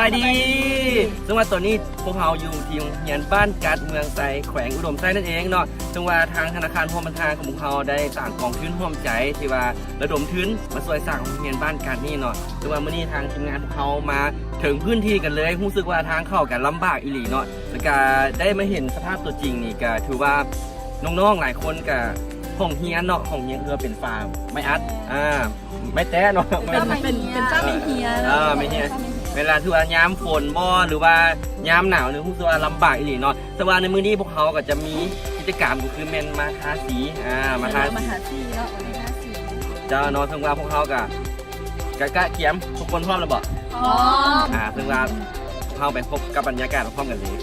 ສະບາຍດີ ເຊິ່ງວ່າຕອນນີ້ພວກເຮົາຢູ່ທີ່ໂຮງຮຽນບ້ານກັດ ເມືອງໄຊ ແຂວງອຸດົມໄຊນັ້ນເອງເນາະ ເຊິ່ງວ່າທາງທະນາຄານຮ່ວມພັນທະນາຂອງພວກເຮົາໄດ້ສ້າງກອງທຶນຮ່ວມໃຈ ທີ່ວ່າລະດົມທຶນມາຊ່ວຍສ້າງໂຮງຮຽນບ້ານກັດນີ້ເນາະ ເຊິ່ງວ່າມື້ນີ້ທາງທີມງານພວກເຮົາມາເຖິງພື້ນທີ່ກັນເລີຍ ຮູ້ສຶກວ່າທາງເຂົ້າກໍລຳບາກອີ່ຫຼີເນາະ ແລ້ວກໍໄດ້ມາເຫັນສະພາບຕົວຈິງນີ້ ກໍຖືວ່ານ້ອງໆຫຼາຍຄົນກໍຫ້ອງຮຽນເນາະ ຫ້ອງຮຽນຄືວ່າເປັນຝາໄມ້ອັດ ອ່າ ໄມ້ແຕະເນາະ ເປັນ ເປັນ ເປັນຝາໄມ້ເຮຍ ເອີ ໄມ້ເຮຍ ເວລາທີ່ວ່າຍາມຝົນບໍ ຫຼືວ່າຍາມໜາວນີ້ ຮູ້ສຶກວ່າລຳບາກອີ່ຫຼີເນາະ ແຕ່ວ່າໃນມື້ນີ້ພວກເຮົາກໍຈະມີກິດຈະກຳ ກໍຄືແມ່ນມາທາສີ ອ່າ ມາທາສີ ມາທາສີເນາະ ມາທາສີ ເຈົ້າເນາະ ເຊິ່ງວ່າພວກເຮົາກໍ ກະ ກະກຽມ ທຸກຄົນພ້ອມແລ້ວບໍ? ພ້ອມ ອ່າ ເຊິ່ງວ່າເຮົາໄປພົບກັບບັນຍາກາດພ້ອມກັນເລີຍ.